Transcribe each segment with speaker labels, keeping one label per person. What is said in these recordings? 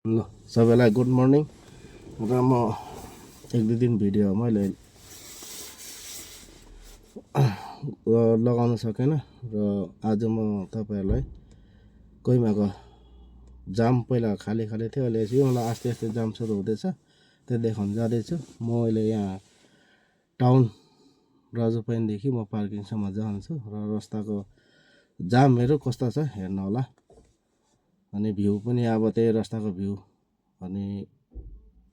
Speaker 1: ल सबैलाई good morning. र म एक दुई दिन भिडियो मैले लगाउन सकेन र आज म तपाईँहरूलाई कोइमाको जाम पहिला खाली खाली थियो, अहिले मलाई आस्ते आस्ते जाम सुरु हुँदैछ त्यो देखाउन जाँदैछु। म अहिले यहाँ टाउन राजुपाइनदेखि म पार्किङसम्म जान्छु र रस्ताको जामहरू कस्तो छ हेर्नु होला। अनि भ्यू पनि अब त्यही रस्ताको भ्यू, अनि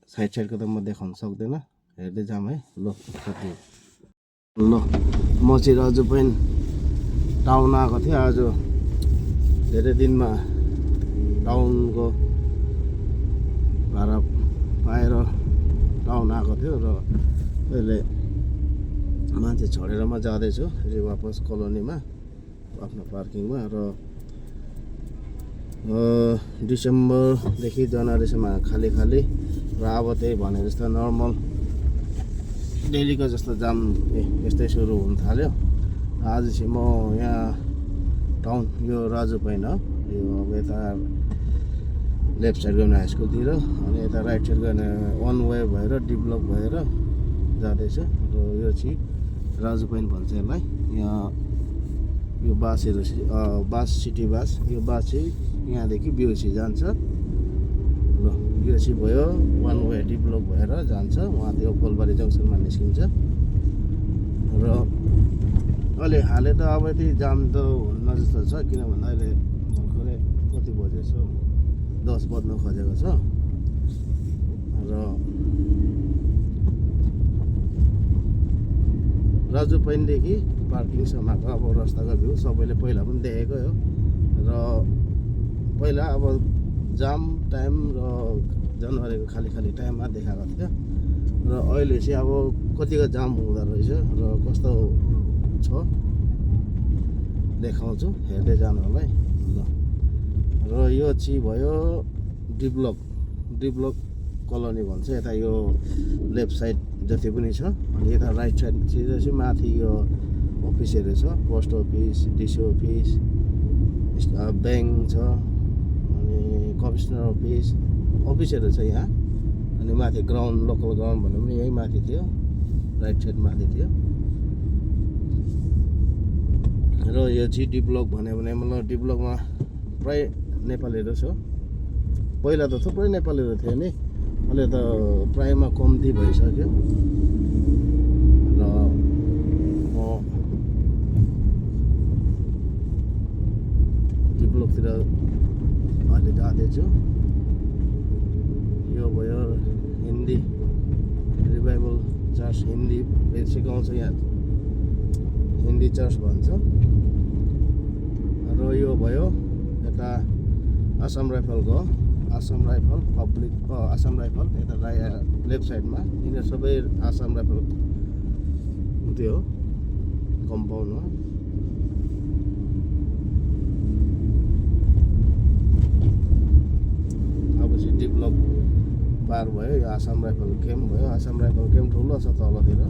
Speaker 1: साइड साइडको त म देखाउन सक्दैन, हेर्दै जाम है। ल कति ल म चाहिँ राजुपाइन टाउन आएको थिएँ आज, धेरै दिनमा टाउनको भाडा पाएर टाउन आएको थियो र अहिले मान्छे छोडेर म जाँदैछु फेरि वापस कोलोनीमा आफ्नो पार्किङमा। र डिसेम्बरदेखि जनवरीसम्म खाली खाली र अब त्यही भने जस्तो नर्मल डेलीको जस्तो जाम यस्तै सुरु हुन थाल्यो। आज चाहिँ म यहाँ टाउन यो राजुपाइन हो, यो अब यता लेफ्ट साइड गयो भने हाई स्कुलतिर, अनि यता राइट साइड गयो भने वान वे भएर डिब्लक भएर जाँदैछु। र यो चाहिँ राजुपाइन भन्छ यसलाई। यहाँ यो बासहरू बास सिटी बास, यो बास चाहिँ यहाँदेखि बिओसी जान्छ। ल यो चाहिँ भयो वान वे डिब्लक भएर जान्छ, उहाँ त्यो कोलबारी जङ्सनमा निस्किन्छ। र अहिले हालै त अब यति जाम त हुन्न जस्तो छ, किनभने अहिले भर्खरै कति बजेछ, 10 बज्न खोजेको छ। र राजुपाइनदेखि पार्किङसम्मको अब रास्ताको भ्यू सबैले पहिला पनि देखेकै हो। र पहिला अब जाम टाइम र जनवरीको खाली खाली टाइममा देखाएको थियो, र अहिले चाहिँ अब कतिको जाम हुँदो रहेछ र कस्तो छ देखाउँछु, हेर्दै जानु होला है। ल र यो चाहिँ भयो डिब्लक कोलोनी भन्छ यता, यो लेफ्ट साइड जति पनि छ। अनि यता राइट साइडतिर चाहिँ माथि यो अफिसहरू छ, post office, DC office, bank छ, अनि कमिसनर अफिसहरू छ यहाँ। अनि माथि ग्राउन्ड, लोकल ग्राउन्ड भन्नु पनि यही माथि थियो, राइट साइड माथि थियो। र यो चाहिँ डिब्लक भन्यो भने मतलब डिब्लकमा प्राय नेपालीहरू छ। पहिला त थुप्रै नेपालीहरू थियो नि, अहिले त प्रायमा कम्ती भइसक्यो। र म डिब्लकतिर अहिले जाँदैछु। यो भयो हिन्दी रिभाइभल चर्च, हिन्दी सिकाउँछ यहाँ, हिन्दी चर्च भन्छ। र यो भयो यता आसाम राइफलको, Assam rifle public, Assam rifle यता लेफ्ट साइडमा, यिनीहरू सबै आसाम राइफल त्यो कम्पाउन्डमा। अब चाहिँ डिब्लक पार भयो, यो आसाम राइफल क्याम्प भयो। आसाम राइफल क्याम्प ठुलो छ तलतिर,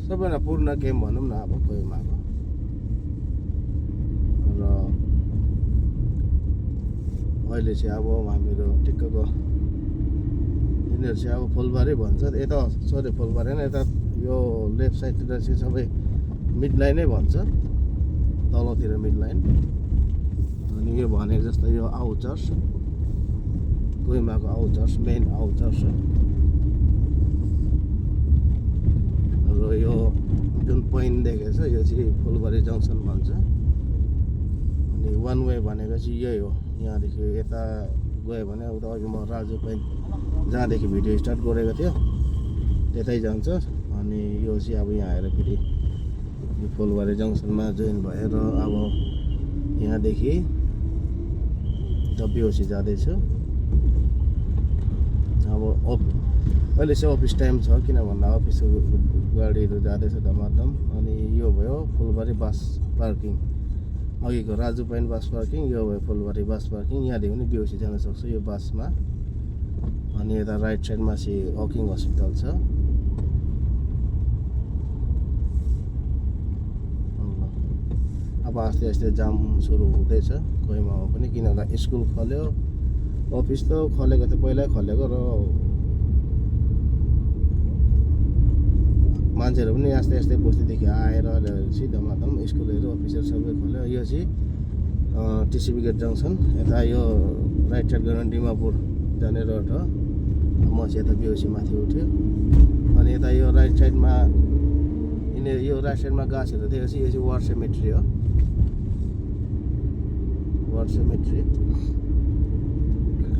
Speaker 1: सबैलाई पूर्ण क्याम्प भनौँ न अब कोइमाको। र अहिले चाहिँ अब हामीहरू ठिक्कको यिनीहरू चाहिँ अब फुलबारी भन्छ यता, सरी फुलबारी होइन, यता यो लेफ्ट साइडतिर चाहिँ सबै मिड लाइनै भन्छ, तलतिर मिड लाइन। अनि यो भनेको जस्तो यो आउ चर्च, कोइमाको आउ चर्च, मेन आउ चर्च हो। र यो जुन पोइन्ट देखेको छ यो चाहिँ फुलबारी जङ्सन भन्छ। अनि वान वे भनेको चाहिँ यही हो, यहाँदेखि यता गयो भने उता अघि म राजुपाइन जहाँदेखि भिडियो स्टार्ट गरेको थियो त्यतै जान्छ। अनि यो चाहिँ अब यहाँ आएर फेरि यो फुलबारी जङ्सनमा जोइन भएर अब यहाँदेखि बिओसी जाँदैछु। अब अहिले चाहिँ अफिस टाइम छ, किन भन्दा अफिसको गाडीहरू जाँदैछ धमाधम। अनि यो भयो फुलबारी बस पार्किङ, अघिको राजुपाइन बस पार्किङ, यो भयो फुलबारी बस पार्किङ। यहाँदेखि पनि बिओसी जान सक्छु यो बसमा। अनि यता राइट साइडमा चाहिँ वकिङ हस्पिटल छ। अब आस्ते आस्ते जाम सुरु हुँदैछ कोइमामा पनि, किनभने स्कुल खोल्यो अफिस त खोलेको थियो पहिल्यै खोलेको र मान्छेहरू पनि यस्तै यस्तै बस्तीदेखि आएर धमाधम स्कुलहरू अफिसहरू सबै खोल्यो। यो चाहिँ टिसिबी गेट जङ्सन यता यो राइट साइड गएर डिमापुर जाने रोड हो। म चाहिँ यता बिओसी माथि उठ्यो अनि यता यो राइट साइडमा यो राइट साइडमा गाछहरू देखेपछि यो चाहिँ वार सेमेट्री हो। वार सेमेट्री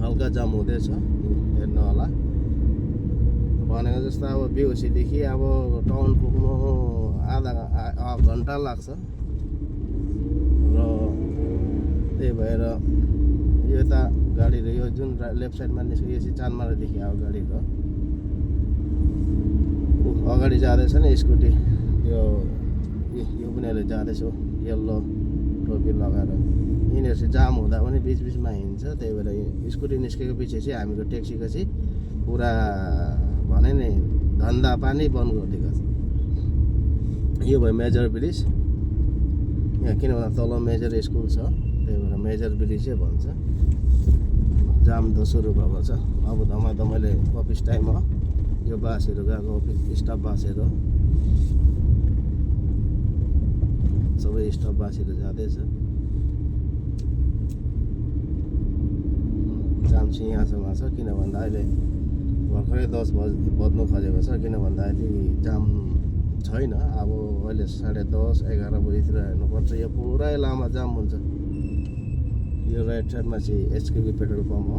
Speaker 1: हल्का जाम हुँदैछ हेर्नु होला। भनेको जस्तो अब बिओसीदेखि अब टाउन पुग्नु आधा घन्टा लाग्छ र त्यही भएर यो यता गाडीहरू यो जुन लेफ्ट साइडमा निस्क्यो यो चाहिँ चानमारादेखि आएको गाडी हो। अगाडि जाँदैछ नि स्कुटी यो पनि अहिले जाँदैछ येल्लो टोपी लगाएर। यिनीहरू चाहिँ जाम हुँदा पनि बिचबिचमा हिँड्छ। त्यही भएर स्कुटी निस्केको पछि चाहिँ हामीको ट्याक्सीको चाहिँ पुरा भने नि धन्दा पानी बन्द गरिदिएको छ। यो भयो मेजर ब्रिज यहाँ, किन भन्दा तल मेजर स्कुल छ त्यही भएर मेजर ब्रिजै भन्छ। जाम त सुरु भएको छ अब धमाधमैले अफिस टाइम हो। यो बासहरू गएको अफिस स्टाफ बासहरू सबै स्टाफ बासहरू जाँदैछ। जाम चाहिँ यहाँसम्म छ किन भन्दा अहिले भर्खरै 10 बज्नु खोजेको छ। किन भन्दाखेरि जाम छैन अब अहिले 10:30 11 बजीतिर हेर्नुपर्छ। यो पुरै लामा जाम हुन्छ। यो राइट साइडमा चाहिँ एचकेबी पेट्रोल पम्प हो।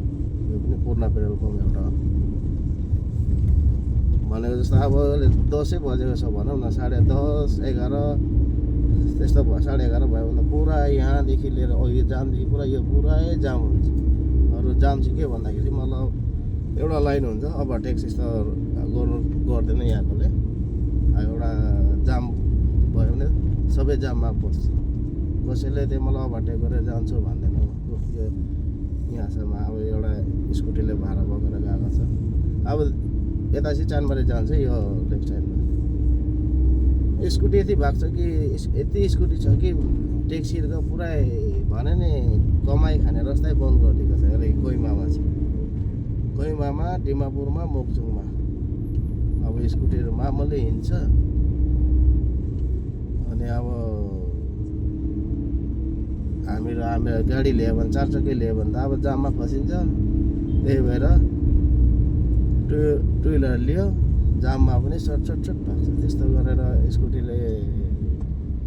Speaker 1: यो पनि पूर्ण पेट्रोल पम्प एउटा हो। भनेको जस्तो अब अहिले 10 बजेको छ भनौँ न 10:30 11 त्यस्तो भयो 11:30 भयो भने पुरा यहाँदेखि लिएर यो जामदेखि पुरा यो पुरै जाम हुन्छ। अरू जाम चाहिँ के भन्दाखेरि मतलब एउटा लाइन हुन्छ ओभरटेक यस्तो गर्दैन यहाँकोले। एउटा जाम भयो भने सबै जाममा पस्छ। कसैले त्यो मलाई ओभरटेक गरेर जान्छु भन्दैन। यो यहाँसम्म अब एउटा स्कुटीले भाडा बोकेर गएको छ। अब यता चाहिँ चानबारी जान्छ यो लेफ्ट साइडमा। स्कुटी यति भएको छ कि यति स्कुटी छ कि ट्याक्सीहरूको पुरै भने नि कमाइ खाने रस्तै बन्द गरिदिएको छ। अहिले कोइमामा चाहिँ कोइमामा डिमापुरमा मोक्चुङमा अब स्कुटीहरू मामुली हिँड्छ। अनि अब हामीहरू गाडी ल्यायो भने 4 चक्के ल्यायो भने त अब जाममा फसिन्छ। त्यही भएर टु व्हिलर लियो जाममा पनि सर्ट भाग्छ। त्यस्तो गरेर स्कुटीले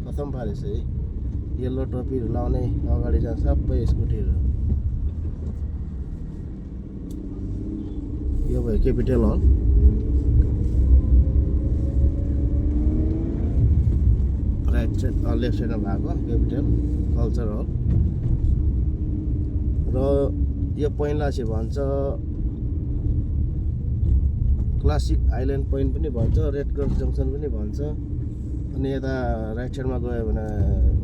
Speaker 1: खतम पारेछ है। येल्लो टोपीहरू लाउने अगाडि जान्छ सबै स्कुटीहरू। यो भयो क्यापिटल हल। राइट साइड लेफ्ट साइडमा भएको क्यापिटल कल्चर हल र यो पहिला चाहिँ भन्छ क्लासिक आइल्यान्ड पोइन्ट पनि भन्छ, रेड क्रस जङ्सन पनि भन्छ। अनि यता राइट साइडमा गयो भने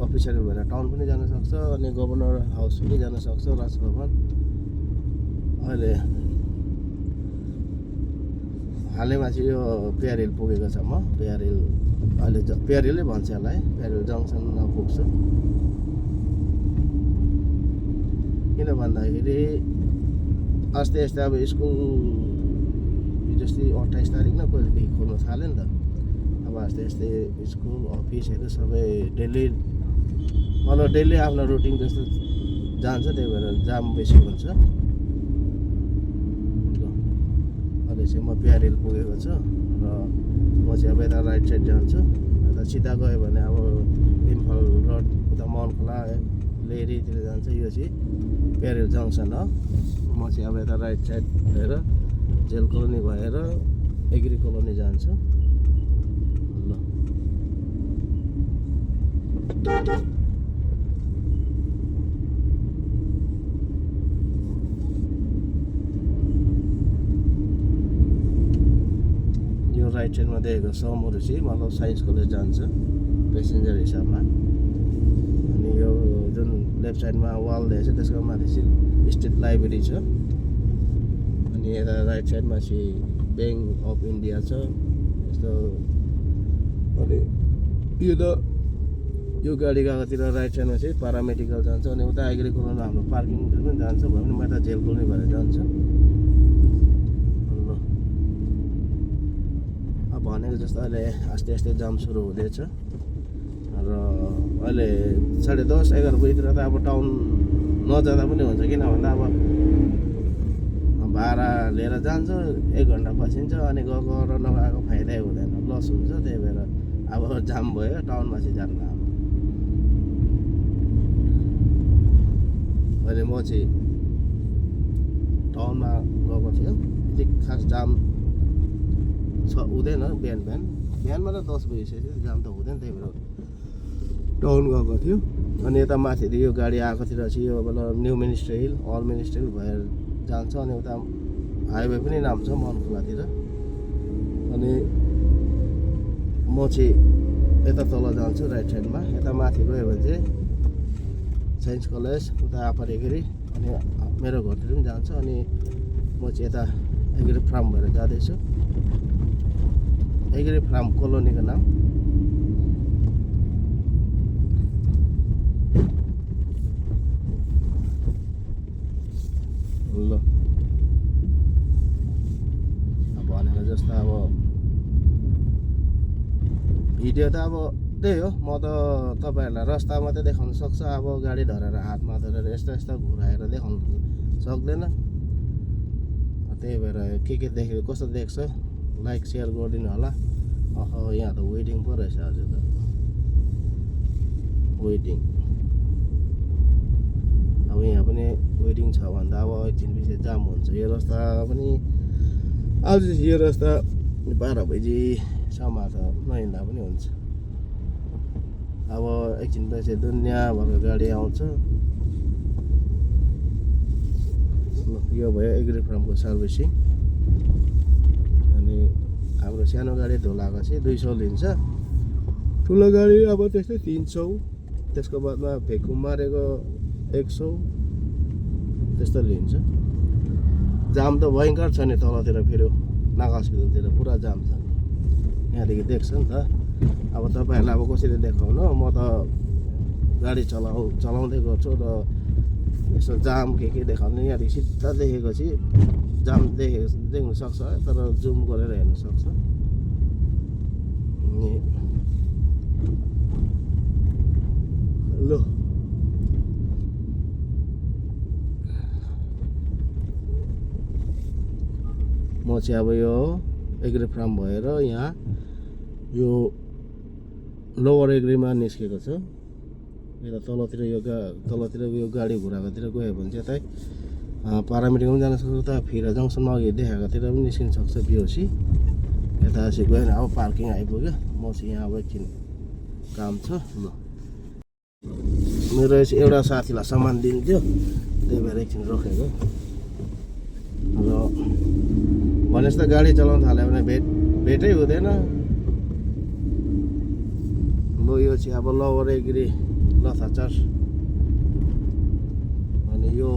Speaker 1: अफिसहरू भएर टाउन पनि जान सक्छ अनि गभर्नर हाउस पनि जान सक्छ राजभवन। अहिले हालैमा चाहिँ यो पेयर हिल पुगेको छ। म पेयर हिल अहिले पेयर हिलै भन्छ यसलाई। पेयर हिल जङ्सनमा पुग्छु। किन भन्दाखेरि अस्ति अब स्कुल जस्तै 28 तारिक न कहिलेदेखि खोल्न थाल्यो नि त। अब आस्ते स्कुल अफिसहरू सबै डेली मतलब डेली आफ्नो रुटिन जस्तो जान्छ। त्यही भएर जाम बेसी हुन्छ। अहिले चाहिँ म पेयर हिल पुगेको छु र म चाहिँ अब यता राइट साइड जान्छु। यता सिधा गयो भने अब इम्फाल रोड उता मनखोला लेरीतिर जान्छ। यो चाहिँ पेयर हिल जङ्सन हो। म चाहिँ अब यता राइट साइड भएर जेल कोलोनी भएर एग्री कोलोनी जान्छु। ल यो राइट साइडमा देखेको समहरू चाहिँ मतलब साइन्स कलेज जान्छ पेसेन्जर हिसाबमा। अनि यो जुन लेफ्ट साइडमा वाल देखेको छ त्यसको माथि चाहिँ स्टेट लाइब्रेरी छ। अनि यता राइट साइडमा चाहिँ ब्याङ्क अफ इन्डिया छ यस्तो। अनि यो त यो गाडी गएकोतिर राइट साइडमा चाहिँ पारामेडिकल जान्छ अनि उता एग्री कोलोनीमा हाम्रो पार्किङतिर पनि जान्छ भयो भने म त जेल कोलोनी भएर जान्छु ल अब भनेको जस्तो अहिले आस्ते आस्ते जाम सुरु हुँदैछ र अहिले 10:30 11 बजीतिर त अब टाउन नजाँदा पनि हुन्छ किन भन्दा अब भाडा लिएर जान्छ 1 घन्टा फसिन्छ अनि गएको र नगएको फाइदै हुँदैन लस हुन्छ त्यही भएर अब जाम भयो टाउनमा चाहिँ जान्न अब अहिले म चाहिँ टाउनमा गएको थियो त्यति खास जाम हुँदैन बिहानमा त 10 बजिसक्यो जाम त हुँदैन त्यही भएर टाउन गएको थियो अनि यता माथि यो गाडी आएकोतिर चाहिँ यो मतलब new minister hill all minister hill भएर जान्छ अनि उता हाइवे पनि नाम्छ मनखोलातिर अनि म चाहिँ यता तल जान्छु राइट साइडमा यता माथि गयो भने चाहिँ साइन्स कलेज उता आपारेगिरी अनि मेरो घरतिर पनि जान्छ अनि म चाहिँ यता एग्री फार्म भएर जाँदैछु एग्री फार्म कोलोनीको नाम ल भनेको जस्तो अब भिडियो त अब त्यही हो म त तपाईँहरूलाई रस्ता मात्रै देखाउन सक्छ अब गाडी धरेर हातमा धरेर यस्तो घुराएर देखाउन सक्दैन त्यही भएर के देख्यो कस्तो देख्छ लाइक सेयर गरिदिनु होला अह यहाँ त वेटिङ पो रहेछ हजुर त वेटिङ अब यहाँ पनि वेटिङ छ भन्दा अब एकछिन पछि जाम हुन्छ यो रस्ता पनि आज यो रस्ता 12 बजीसम्म त नहिँड्दा पनि हुन्छ अब एकछिन पछि दुनियाँ भएको गाडी आउँछ यो भयो एग्री फार्मको सर्भिसिङ अनि हाम्रो सानो गाडी धुलाको चाहिँ 200 लिन्छ ठुलो गाडी अब त्यस्तै 300 त्यसको बादमा भेकुम मारेको 100 त्यस्तो लिन्छ जाम त भयङ्कर छ नि तलतिर फेरि नागा हस्पिटलतिर पुरा जाम छ यहाँदेखि देख्छ नि त अब तपाईँहरूलाई अब कसरी देखाउनु म त गाडी चलाउँदै गर्छु र यसो जाम के देखाउनु यहाँदेखि सिधा देखेको चाहिँ जाम देख्नु सक्छ तर जुम गरेर हेर्नु सक्छ ल म चाहिँ अब यो एग्री फार्म भएर यहाँ यो लोवर एग्रीमा निस्केको छ यता तलतिर यो गाडी घुराएकोतिर गयो भने चाहिँ यतै पारामेडिकल पनि जान सक्छ उता फिरा जङ्सनमा अघि देखाएकोतिर पनि निस्किन सक्छ बिओसी यता चाहिँ गएर अब पार्किङ आइपुग्यो म चाहिँ यहाँ अब एकछिन काम छ ल मेरो एउटा साथीलाई सामान दिन्थ्यो त्यही भएर एकछिन रोकेको र भने जस्तो गाडी चलाउन थाल्यो भने भेटै हुँदैन ल यो चाहिँ अब लोवर एग्री लथाचार अनि यो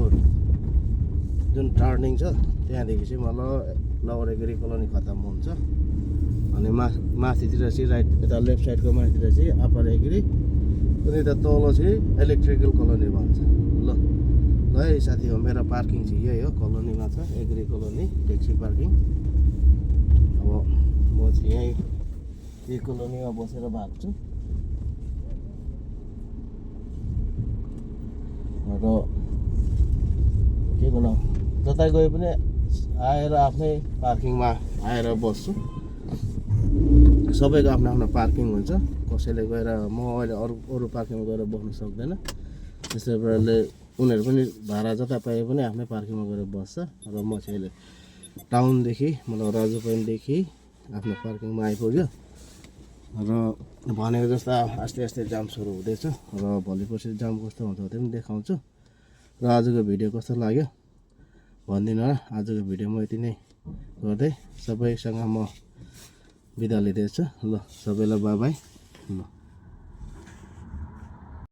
Speaker 1: जुन टर्निङ छ त्यहाँदेखि चाहिँ मतलब लोवर एग्री कोलोनी खत्तम हुन्छ अनि माथितिर चाहिँ राइट यता लेफ्ट साइडको माथितिर चाहिँ अप्पर एग्री अनि यता तल चाहिँ इलेक्ट्रिकल कोलोनी भन्छ ल है साथी हो मेरो पार्किङ चाहिँ यही हो कोलोनीमा छ एग्री कोलोनी ट्याक्सी पार्किङ अब म चाहिँ यही कोलोनीमा बसेर भाग्छु र के गर्नु जता गए पनि आएर आफ्नै पार्किङमा आएर बस्छु सबैको आफ्नो आफ्नो पार्किङ हुन्छ कसैले गएर म अहिले अरू पार्किङमा गएर बस्नु सक्दैन त्यसै कारणले उनीहरू पनि भाडा जता पाए पनि आफ्नै पार्किङमा गएर बस्छ र म चाहिँ अहिले टाउनदेखि मतलब राजु पोइन्टदेखि आफ्नो पार्किङमा आइपुग्यो र भनेको जस्तो आस्ते आस्ते जाम सुरु हुँदैछ र भोलि पर्सि जाम कस्तो हुन्छ त्यो पनि देखाउँछु र आजको भिडियो कस्तो लाग्यो भनिदिनु होला आजको भिडियो म यति नै गर्दै सबैसँग म बिदा लिँदैछु ल सबैलाई बाई बाई ल